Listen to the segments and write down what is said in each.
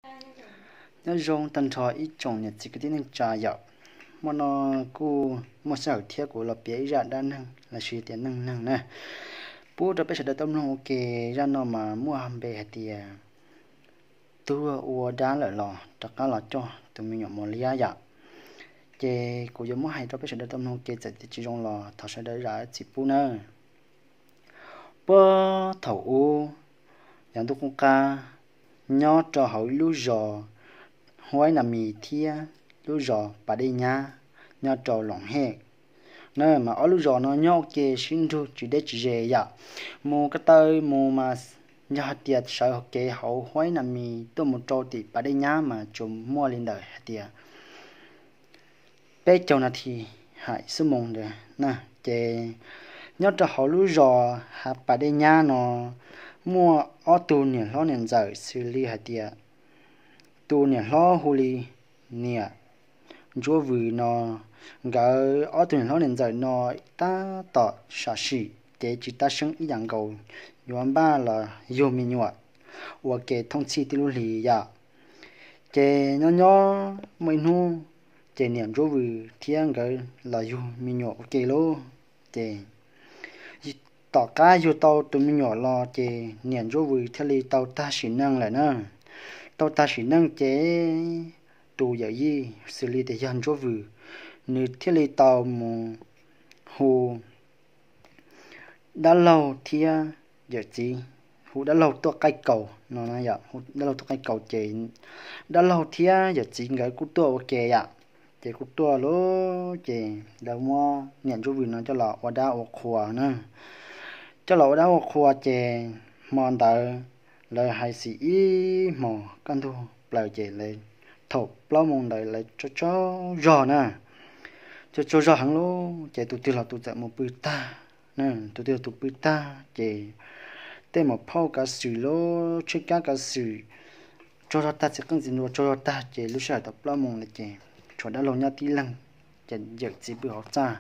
Nyob zoo tag nrho ib tsoom niam txiv kwv tij neej tsa yom. Hmo no kuj muaj sij hawm thiab kuv los piav ib zaj dab neeg los sis tias neej neeg na, pub rau peb sawv daws tau mloog ua ke. Zaj no mas muaj npe hais tias tuag ua dab lawm los rov qab los coj tus me nyuam mos liab yom. Ces kuv yuav muab hais rau peb sawv daws tau mloog ua ke, txawm tias tsis zoo los thov sawv daws zam txim pub nawb. Puag thaum ub, yav ntuj qub qab, nyob rau hauv ib lub zos Huaib Nas Mis thiab lub zos Pas Dej Nyab nyob rau Loos Hej na, mas ob lub zos no nyob ua ke sib nrug tsis deb tsis ze yom. Mus ko taw mus mas yog hais tias sawv kev hauv Huaib Nas Mis tuaj mus rau tim Pas Dej Nyab mas tsuas muaj li ntawm hais tias peb caug nas this hais xuab moos ntawd na. Ces nyob rau hauv lub zos Pas Dej Nyab no muaj ob tug niam hlob niam ntxawm xws li hais tias tus niam hlob hu li niam Ntsuab Vws no, nkawd ob tug niam hlob niam ntxawm no tab tom sam sim kev tsis tab seeb ib yam nkaus, yuav npaj los yug me nyuam ua ke thoob txhij tib lub hlis yom. Ces nyob nyob muaj ib hnub, ces niam Ntsuab Vws thiab nkawd los yug me nyuam ua ke lauj. Ces tom qab yug tau tus me nyuam los ces niam Ntsuab Vws thiaj li tau tag sim neej lawm na. Tau tag sim neej ces tus yawm yij xws li tias yog Ntsuab Vws, nws thiaj li tau mus hu dab laug thiab yawm txiv, hu dab laug tuaj qaij kaus no, hu dab laug tuaj qaij kaus ces dab laug thiab yawm txiv nkawd kuj tuaj ua ke yom. Ces kuj tuaj lauj, ces lawv muab niam Ntsuab Vws no coj los ua dab ua qhua na. Coj los ua dab ua qhua ces hmo ntawd lawv hais xim ib hmos kaj ntug plaws ces lawv thaum plaub moos ntawd lawv tsaug tsaug zog na, tsaug tsaug zog heev lauj. Ces tus twg los tus txawm mus pw tag, tus twg los tus pw tag ces tej muam phauj kav xwm lub tsheb kab kav xwm tsaug zog tag, txiv qeej txiv nruas tsaug zog tag ces lub sij hawm tau plaub moos lawm ces tshuav dab laug nyob tib leeg. Ces yawm txiv pw hauv txaj.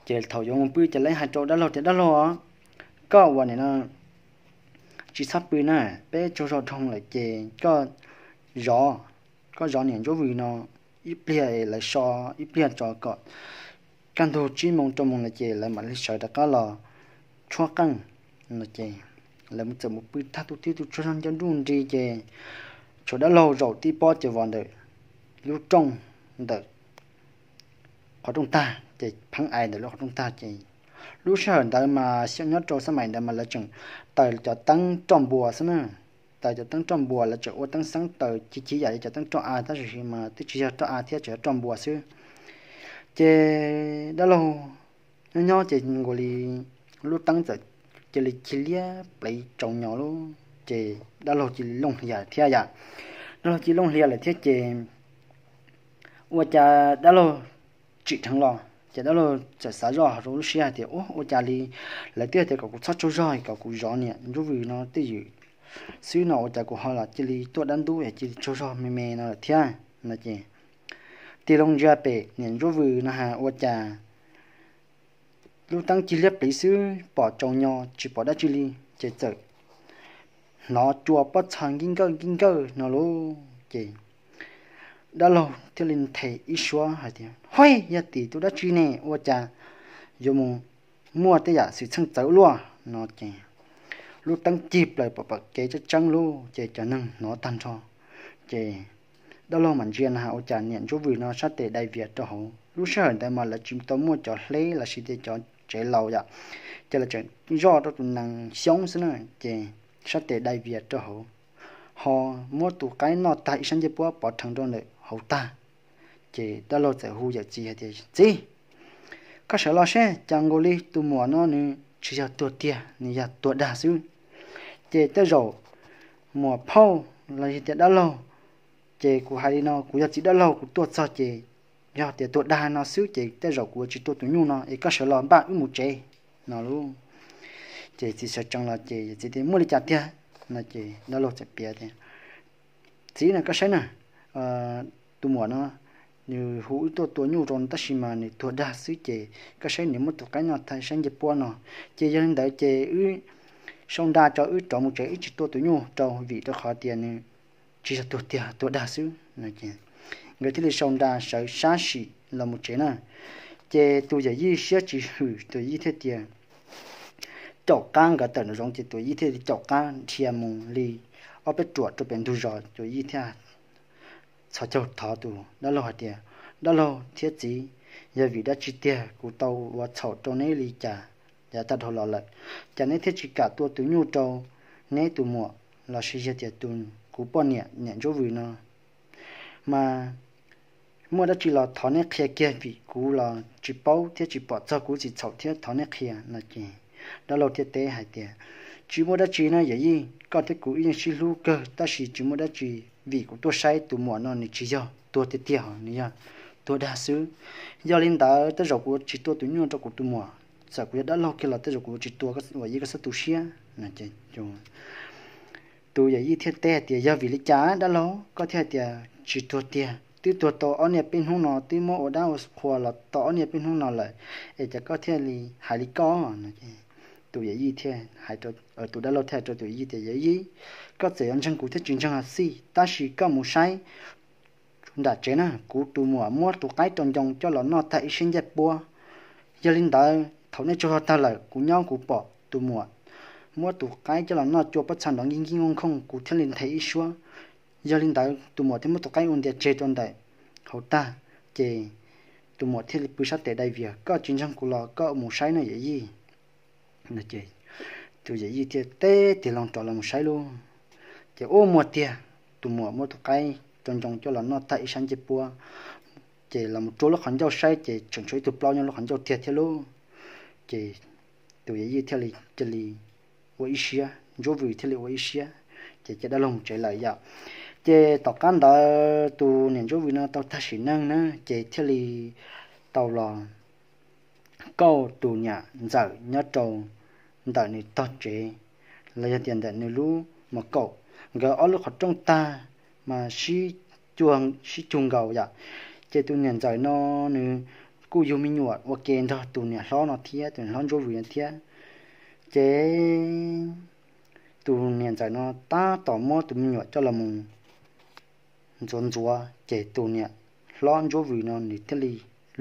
Ces thaum yuav mus pw ces lawv hais rau dab laug tias, Dab laug, koj ua nim no tsis txhob pw na, peb tsaug zog dhau lawm ces koj zov, koj zov niam Ntsuab Vws no ib pliag, lawv so ib pliag tso kom kaj ntug tsib moos rau moos lawm ces lawv mam li sawv rov qab los tshuab qeej no ces lawv txawm mus pw tag, tus twg tus tsaug zog nco nruj nrig ces tshuav dab laug zaum tib pob ces vos ntawm lub rooj ntawm qhov rooj tag ces pheeb ais ntawm lub qhov rooj tag ces lub sij hawm ntawd mas xyov nyob rau xab maim ntawd mas lawv tseem taws cov teeb roj npua xwb na. Taws cov teeb roj npua, lawv tseem ua teeb xeeb taws chiv chiv yam li cov teeb roj av tab sis mas twb tsis yog roj av thiab, tseem yog roj npua xwb. Ces dab laug nyob nyob ces nkaus li lub teeb txawm cia li cig liab plev tsaus nyo lauj. Ces dab laug cia li looj hlias thiab yom. Dab laug cia li looj hlias lawm thiab ces ua cas dab laug tsim dheev los ces dab laug txawm xav zoj rau lub siab hais tias, Ua, ua cas li lawv twb hais tias kom kuv txhob tsaug zog, kom kuv zov niam Ntsuab Vws no twj ywm xwb no, ua cas kuv ho los cia li tuaj dab ntub es cia li tsaug zog me me no lawm thiab no ces tig loo ntsia pem niam Ntsuab Vws no ha ua cas lub teeb cig liab pliv xwb pom tsaus nyo tsis pom dab tsi li. Ces txawm hnov cua pob txha nkij nkawj nkij nkawj no lauj. Ces dab laug thiaj li nthe ib suab hais tias, Hais, yog tim tus dab tsi ne, ua cas yuav mus muaj tej yam xwm txheej txawv luaj no ces lub teeb cig plaws pom pom kev tseeb tseeb lauj. Ces cov neeg hnov tag nrho ces dab laug mam ntsia na ha ua cas niam Ntsuab Vws no sab tes dai vias rau hauv. Lub sij hawm ntawd mas lawv tsis tau muaj cov hleb los sis tias cov tsev laus yom, ces lawv tseem zoj rau tus nees xyoob xwb na. Ces sab tes dai vias rau hauv, ho muab tus qaib noj tag ib sab ncej puab pov rheev rau ntawm hauv tag. Ces dab laug txawm hu yawm txiv hais tias, Txiv, koj sawv los seb, cas nkaus li tus muam no nws tsis yog tuag tiag, nws yog tuag dag xwb. Ces tej zaum muam phauj los yog tias dab laug, ces kuv hais li no, kuv yog txiv dab laug, kuv tuaj txog ces yog tias tuag dag no xwb ces tej zaum kuv yuav tsis tua tus nyuj no es koj sawv los npaj wb mus tsev no lauj. Ces txiv sawv tsees los ces txiv tias, Muaj li cas tiag no? Ces dab laug txawm piav tias, Txiv na, koj saib na, tus muam no nws hu wb tuaj tua nyuj rau tab sis mas nws tuag dag xwb ces koj saib nws muab tus qaib noj tag sab ncej puab no. Ces yog li ntawd ces wb sau nra tso, wb rov mus tsev, wb tsis tua tus nyuj rau vim rau qhov tias nws tsis yog tuag tiag, tuag dag xwb. Nkawd thiaj li sau nra sawv sab sim los mus tsev na. Ces tus yawm yij siab tsis hwm, tus yawm yij thiaj tias, caum qab nkawd tawm nraum zoov ces tus yawm yij thiaj li caum qab dhia mus li ob peb ruam rau pem ntug zos. Tus yawm yij thiaj txhos caug thov tus dab laug hais tias, dab laug thiab txiv, yog vim dab tsi tiag kuv tau ua txhaum rau neb li cas, yav tag dhau los lawm, cas neb thiaj tsis kam tua tus nyuj rau neb tus muam los sis yog tias tus, kuv poj niam niam Ntsuab Vwm no? Mas muaj dab tsi los thov neb qhia kiag, vim kuv los tsis paub thiab tsis pom txog kuv txim txhaum thiab, thov neb qhia no. Ces dab laug thiaj teb hais tias, tsis muaj dab tsi no yawm yij, koj thiab kuv wb yeej sib hlub kawg, tab sis tsis muaj dab tsi, vim kuv tuaj saib tus muam no nws tsis yog tuag tiag tiag, nws yog tuag dag xwb. Yog li ntawd tej zaum kuv tsis tua tus nyuj rau kuv tus muam, txawm kuv yog dab laug kiag los tej zaum kuv tsis tua, yawm yij koj txhob tu siab. Tus yawm yij thiaj teb hais tias, yog vim li cas dab laug koj thiaj hais tias tsis tuag tiag? Twb tuag tau ob niaj peb hnub no, twb muab ua dab ua qhua los tau ob niaj peb hnub no lawm, es cas koj thiaj li hais li koj? Tus yawm yij thiaj, tus dab laug thiaj hais rau tus yawm yij tias, yawm yij, koj txawm yuav ntseeg kuv thiab tsis ntseeg los xij, tab sis koj mus saib nram tsev na, kuv tus muam muab tus qaib rau ncoo coj los noj tag ib siab ncej puab. Yog li ntawd thaum nej tsaug zog tag lawm, kuv nyob kuv pom tus muam muab tus qaib coj los noj cua pob txha nrov nkij nkij nkoj nkhooj, kuv thiaj li nthe ib suab. Yog li ntawd tus muam thiaj muab tus qaib ua ntias tseg rau ntawm hauv tag, ces tus muam thiaj li pw sab tes dai vias. Koj tsis ntseeg kuv los koj mus saib no yawm yij. Tus yawm yij thiaj teb tig loo rov los mus saib lauj. Ces ua muag tiag, tus muam muab tus qaib rau ncoo coj los noj tag ib sab ncej puab, ces los mus rua lub qhov ncauj saib ces tseem tshuav ib tug plaub nyob lub qhov ncauj tiag thiab lauj. Ces tus yawm yij thiaj li cia li ua ib siab, Ntsuab Vwm thiaj li ua ib siab, ces cia dab laug mus tsev lawm yom. Ces tom qab ntawd tus niam Ntsuab Vwm no tau tag sim neej na, ces thiaj li tau los kauj tus niam ntxawm nyob rau ntawm nws tog tsev, los yog tias ntawm nws lub mos kaum. Nkawd ob lub qhov rooj tag mas sib cug nkaus yom. Ces tus niam ntxawm no nws kuj yug me nyuam ua ke nrog tus niam hlob no thiab, tus niam hlob Ntsuab Vwm no thiab. Ces tus niam ntxawm no tab tom muab tus me nyuam coj los mus ntxuav ntxuav, ces tus niam hlob Ntsuab Vwm no nws thiaj li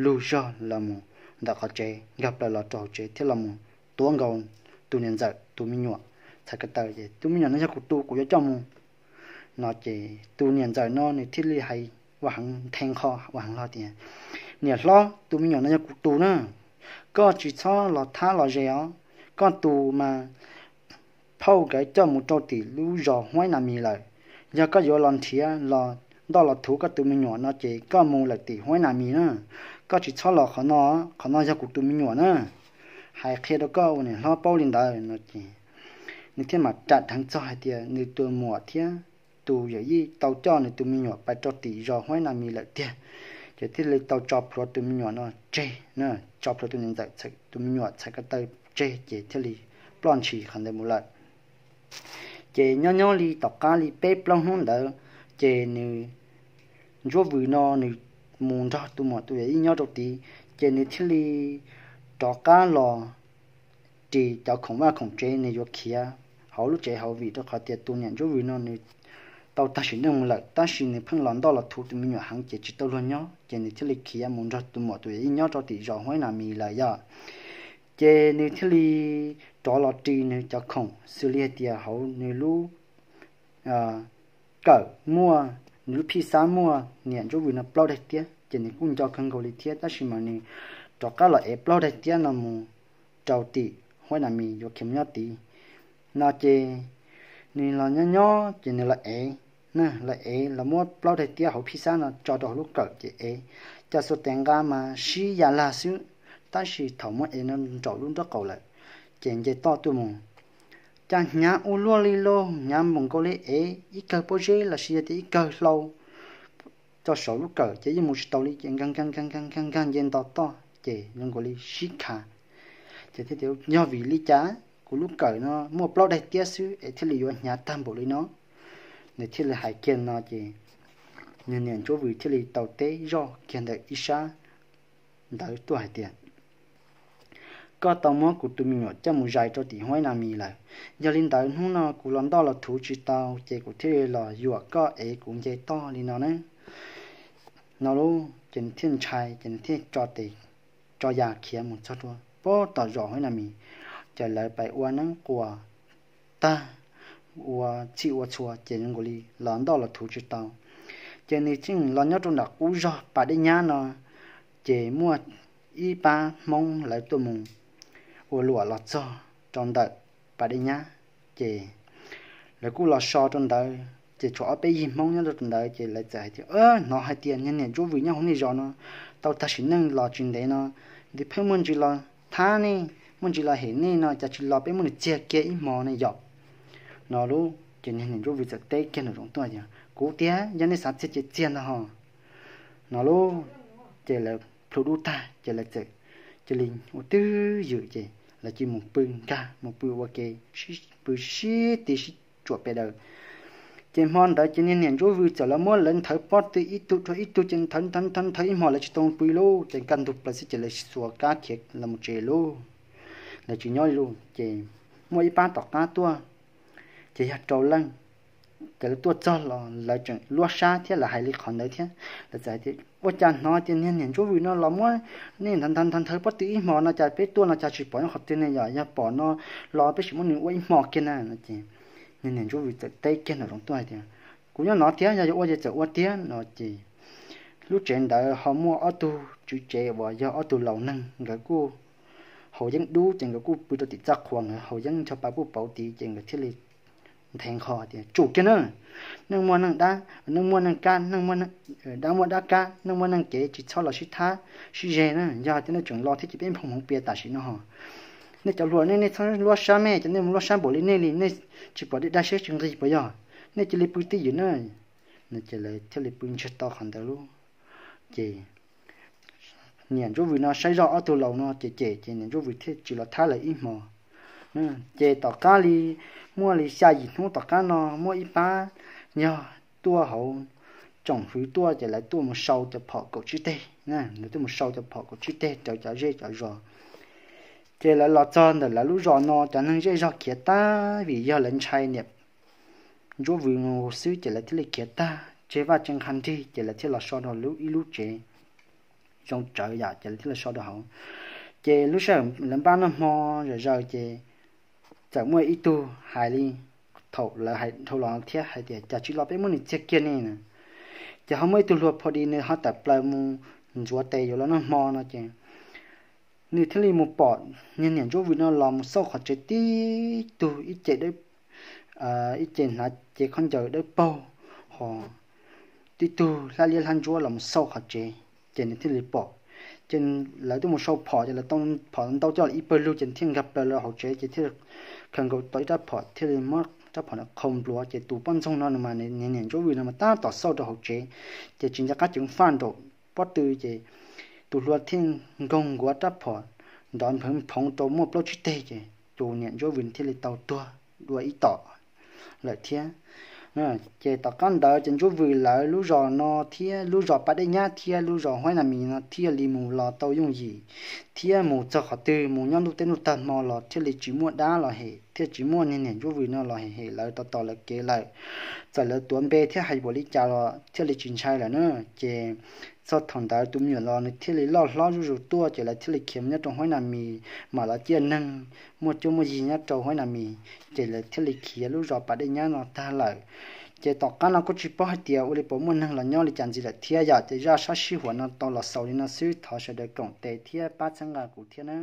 lug zog los mus ntawm qhov tsev, nkag plaws los rau hauv tsev thiab los mus tuav nkaus tus niam ntxawm tus me nyuam txhais ko taw, ces tus me nyuam no yog kuv tus, kuv yuav coj mus no. Ces tus niam ntxawm no nws thiaj li hais ua heev, nthe nqho ua heev hlo tias, niam hlob, tus me nyuam no yog kuv tus na, koj tsis txhob los thab los ze os. Koj tus mas phauj nkawd coj mus rau tim lub zos Huaib Nas Mis lawm. Yog koj yuav los nrhiav los ntoj los thuv koj tus me nyuam no ces koj mus lawm tim Huaib Nas Mis na, koj tsis txhob los qhov no, qhov no yog kuv tus me nyuam na. Hais qhia rau koj ua niam hlob paub li ntawd no. Ces nws thiaj mam ram dheev txog hais tias nws tus muam thiab tus yawm yij tau coj nws tus me nyuam pais rau tim zos Huaib Nas Mis lawm tiag. Ces thiaj li tau tso plhuav tus me nyuam no tseg, tso plhuav tus niam ntxawm tus me nyuam txhais ko taw tseg, ces thiaj li ploj ntshis qhov ntawd mus lawm. Ces nyob nyob li tom qab li peb plaub hnub ntawd, ces nws, Ntsuab Vwm no nws mus nrog tus muam tus yawm yij nyob rau tid, ces nws thiaj li rov qab los ris cov khoom vaj khoom tsev nws yuav khiav hauv lub tsev hauv, vim rau qhov tias tus niam Ntsuab Vwm no nws tau tag sim neej mus lawm, tab sis nws pheej los ntoj los thuv tus me nyuam heev ces tsis tau luag nyob, ces nws thiaj li khiav mus nrog tus muam tus yawm yij nyob rau tim zos Huaib Nas Mis lawm yom. Ces nws thiaj li rov los ris nws cov khoom xws li hais tias hauv nws lub kawm muaj, nws lub phij xab muaj niam Ntsuab Vwm no plaub daim tiab, ces nws kuj nco kawg nkaus li thiab, tab sis mas nws rov qab los ev plaub daim tiab no mus rau tim Huaib Nas Mis yuav khiav mus nyob tid no. Ces nws los nyob nyob ces nws los ev, na los ev los muab plaub daim tiab hauv phij xab no tso rau hauv lub kawm ces ev, cas xuas tes nqa mas sib ya lag xwb, tab sis thaum muab ev no nraum lub nraub qaum lawm, ces nce toj tuaj mus, cas hnyav ua luaj li lauj, hnyav npaum nkaus li ev ib kawg pob zeb los sis yog tias ib kawg hlau rau saum lub kawm ces yeej mus tsis tau li, ces nkag nkag nkag nkag nkag nce nto toj ces zoo nkaus li sib khav. Ces thiaj tias, yog vim li cas kuv lub kawm no muaj plaub daim tiab xwb es thiaj li yuav hnyav tag npaum li no? Nws thiaj li hais kiag no ces nws niam Ntsuab Vwm thiaj li tau teb zoj kiag ntawm ib sab ntawd tuaj hais tias, koj tau muab kuv tus me nyuam coj mus zais rau tim Huaib Nas Mis lawm. Yog li ntawd hnub no kuv los ntoj los thuv tsis tau, ces kuv thiaj li los yuam koj es kuv nce toj li no na. No lub ces nws thiaj ntshai, ces nws thiaj tso tes tso ya khiav mus txog rau pem tom zos Huaib Nas Mis. Ces lawv pais ua neeb quas tag, ua txhij ua txhua ces zoo nkaus li los ntoj los thuv tsis tau. Ces nws tseem los nyob rau nram qub zos Pas Dej Nyab no, ces muaj ib pab Hmoob lawv tuaj mus ua luam los txog rau ntawm Pas Dej Nyab, ces lawv kuj los so rau ntawd, ces tshuav ob peb yig Hmoob nyob rau ntawd, ces lawv txawm hais tias, hnov hais tias niag niam Ntsuab Vwm nyob hauv nej zos no tau tag sim neej los tsis ntev no, nws pheej muaj ntsis los thab nej, muaj ntsis los hem nej no, cas tsis los peb muab nws txiag kiag ib hmo ne yom? No lub ces niag niam Ntsuab Vwm txawm teb kiag nraum zoov tuaj tias, kuv tiag, yog nej xav txiag ces txiag ntag ho. No lub ces lawv plhu dub tag ces lawv txawm cia li ua twj ywm ces lawv cia li mus pw nkag mus pw ua ke, pw sib ti sib tsuam pes daws. Ces hmo ntawd ces niag niam Ntsuab Vwm txawm los muab lawv nthawv pob tw ib tug rau ib tug ces nthawv nthawv nthawv nthawv ib hmo lawv tsis tau pw lauj, ces kaj ntug plaws xwb ces lawv xuas kab khiav los mus tsev lauj. Lawv tsis nyob li lauj, ces muaj ib pab tom qab tuaj, ces yog rau leej. Ces lawv tuaj txog los lawv tseem luab sab thiab lawv hais li qhov ntawd thiab. Lawv txawm hais tias, ua cas hnov tias niag niam Ntsuab Vwm no los muab nej nthawv nthawv nthawv pob tw ib hmo no, cas peb tuaj no cas tsis pom nyob qhov twg ne yom? Yog pom no los peb sim muab nws ua ib hmo kiag na no. Ces niag niam Ntsuab Vwm txawm teb kiag nraum zoov tuaj hais tias, kuv nyob no tiag, yog yuav ua ces txawm ua tiag no. Ces lub tsev ntawd ho muaj ob tug tswv tsev uas yog ob tug laus neeg, nkawd kuj haus yeeb dub ces nkawd kuj pw rau tim txaj qhua, nkawd haus yeeb ncho pa puj pauv tid ces nkawd thiaj li nthe nqho tias, tsum kiag na, neej muaj neej dab, neej muaj neej kab, neej muaj dab muaj dab kab, neej muaj neej kev, tsis txhob los sib thab sib ze na. Yog hais tias nej tseem los thiab ces peb nphoo hmoov pias tam sim no ho. Nej cov hluas nej, nej txhob luab sab me, ces nej mus luab sab npaum li nej li, nej tsis pom dej dab siab tsis nqig puas yog? Nej cia li pw twj ywm na. Ces lawv thiaj li pw ntsiag to qhov ntawd lauj. Ces niam Ntsuab Vwm no saib zoj ob tug laus no ces cem, ces niam Ntsuab Vwm thiaj tsis los thab lawv ib hmo. Ces tom qab li muaj li xya yim hnub tom qab no muaj ib pab yog tuaj hauv tsoom hwv tuaj ces lawv tuaj mus sau cov phom kaum tsib teg, lawv tuaj mus sau cov phom kaum tsib teg rau cov zej cov zos. Ces lawv los txog ntawm lawv lub zos no cov neeg zej zog khiav tag vim yog lawv ntshai niam Ntsuab Vwm xwb ces lawv thiaj li khiav tag tseg vaj tseg qha nrig ces lawv thiaj los so rau lub ib lub tsev zoo tsawv yam ces lawv thiaj los so rau hauv. Ces lub sij hawm lawv npaj noj hmo zom zaws ces txawm muaj ib tug hais li, thaum lawv hais dhau los thiab hais tias cas tsis los peb muab nws txiag kiag ne na. Ces ho muaj ib tug hluas pha di nws ho tawm plaws mus ntxuav tes yuav los noj hmo no ces nws thiaj li mus pom niag niam Ntsuab Vwm no los mus xauj qhov tsev tib tug ib ce, ib ce hnav cev khaub ncaws dawb paug ho tib tug hlab liab hlab ntsuab los mus xauj qhov tsev. Ces nws thiaj li pom, ces lawv tuaj mus sau phom ces lawv tau phom ntau coj los ib pawg lug ces thiaj nkag plaws los hauv tsev ces thiaj khaws nkaus tau ib rab phom thiaj li muab rab phom ntawd qhau npluav ces tus poj ntxoog no nws mas niag niam Ntsuab Vwm no mas tab tom xauj rau hauv tsev, ces tsis nco qab ceev faj nraum pob tw ces tus hluas thiaj nkaug nkuav rab phom nrov nphawv phoov rau muaj plaub tsib teg ces tus niam Ntsuab Vwm thiaj li tau tuag dua ib tom lawm thiab. Ces tom qab ntawd ces Ntsuab Vwm lawv lub zos no thiab lub zos Pas Dej Nyab thiab lub zos Huaib Nas Mis no thiaj li mus los tau yooj yim, thiab mus txog qhov twg mus nyob ntuj teb ntuj tag hmo los thiaj li tsis muaj dab los hem thiab tsis muaj niag niam Ntsuab Vwm no los hem lawv tos tos lawv kev lawm. Txawm lawv tuav npe thiab hais npaum li cas los thiaj li tsis ntshai lawm na. Ces txog thaum ntawd tus me nyuam los nws thiaj li loj hlob zuj zus tuaj ces lawv thiaj li khiav mus nyob rau Huaib Nas Mis, mam los ciaj neeg muaj cuab muaj yig nyob rau Huaib Nas Mis, ces lawv thiaj li khiav lub zos Pas Dej Nyab no tag lawm. Ces tom qab no kuj tsis paub hais tias ua li puas muaj neeg los nyob li cas ntxiv lawm thiab yom, ces zaj sab sij huam no tau los xaus li no xwb, thov sawv daws koom tes thiab pab txhawb nqa kuv thiab na.